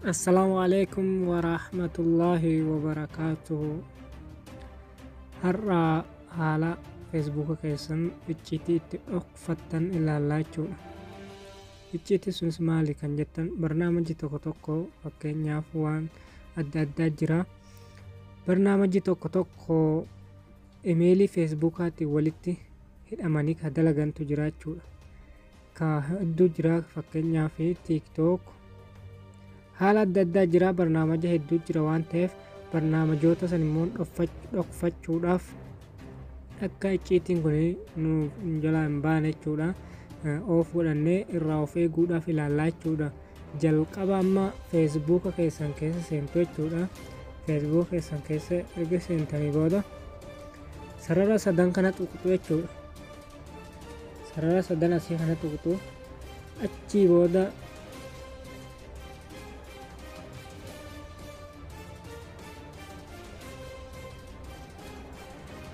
Assalaamu alaikum warahmatullaahi wabarakaatuhu. Har'a haala Feesbuuka keessan icciitii itti dhokfattan ilaallaa jechuudha. Icciitii sunis maali kan jettan, barnaamijni tokko tokko, fakkeenyaaf waan adda addaa jira. Barnaamijni tokko tokko imeelii Feesbuukaatiin walitti hidhamanii ka dalagantu jira jechuudha. Ka hedduu jira, fakkeenyaaf TikTok, haala adda addaa jira. Barnaamaja hedduu jira waan ta'eef, barnaamajoota san immoo dhokfachuudhaaf, akka icciitiin kun nu jalaa hin baane jechuudha, off godhannee irraa of eeguudhaaf ilaallaa jechuudha. Jalqaba amma Feesbuuka keessan keessa seentu jechuudha. Feesbuuka keessan keessa erga seentanii booda sarara sadan kana tuqxu jechuudha. Sarara sadan asii kana tuqxu. Achii booda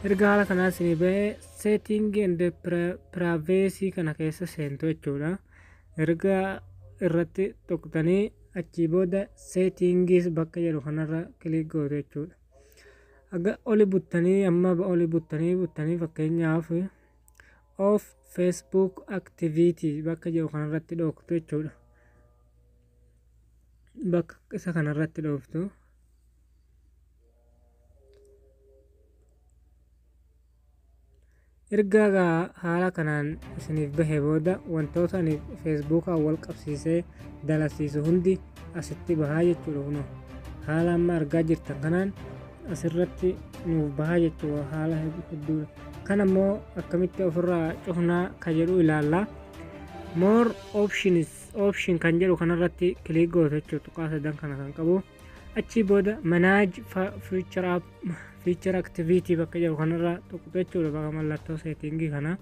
erga haala kanaa isinii bahee, setting and privacy kana keessa seentu jechuudha. Erga irratti tuqxanii, achii booda settings bakka jedhu kanarra click gootu jechuudha. Aga oli buttanii, amma oli buttanii buttanii, fakkeenyaaf off Facebook activity bakka jedhu kanarratti dhooktu jechuudha. Bakka isa kanarratti dhooftu. Erga haala kanaan isiniif bahe booda, wantoota ani Feesbuukaan wal qabsiisee dalasiisu hundi asitti bahaa jechuudha. Kunoo haala amma argaa jirtan kanaan asirratti nuuf bahaa jechuudha, haala hedduudha. Kan ammoo akkamitti ofirraa cufnaa ka jedhu ilaalla. More options, option kan jedhu kanarratti click gootu jechuudha, tuqaa sadan kana kan qabu. Achii booda manage future app, future activity bakka jedhu kanarra tuqxu jechuudha, bakka mallattoo settingii kana.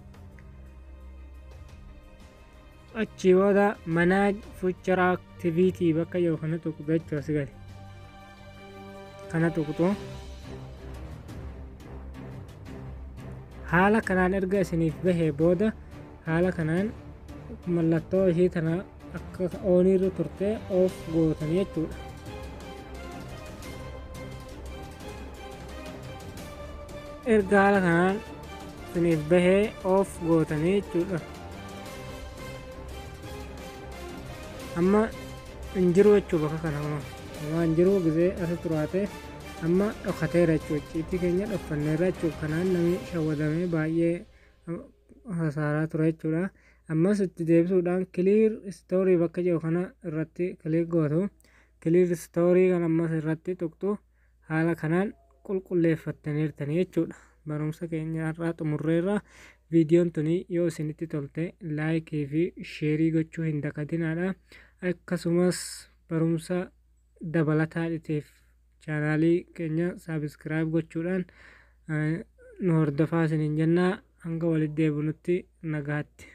Achii booda manage future activity bakka jedhu kana tuqxu jechuudha. Asi gadi kana tuqxu. Haala kanaan erga isiniif bahee booda, haala kanaan mallattoo ishii tana akka oniirra turte off gootanii jechuudha. Erga haala kanaan isiniif bahee off gootanii jechuudha. Amma hin jiru jechuu, bakka kana amma hin jiru. Gizee asi turaate amma dhokateera jechuudha. Icciitii keenya dhokfanneerra jechuudha. Kanaan namni shawwadamee baay'ee hasaaraa ture jechuudha. Ammas itti deebisuudhaan clear history bakka jedhu kana irratti click gootu. Clear history kan ammas irratti tuqxu. Haala kanaan qulqulleeffattaniirtanii jechuudha. Barumsa keenya har'aa xumurreerra. Viidiyoon tuni yoo isinitti tolte like fi share gochuu hin dagatinaa. Akkasumas barumsa dabalataa dhiteef chaanaalii keenya subscribe gochuudhaan nu hordofaa isiniin jennaa. Hanga walitti deebinutti nagaatti.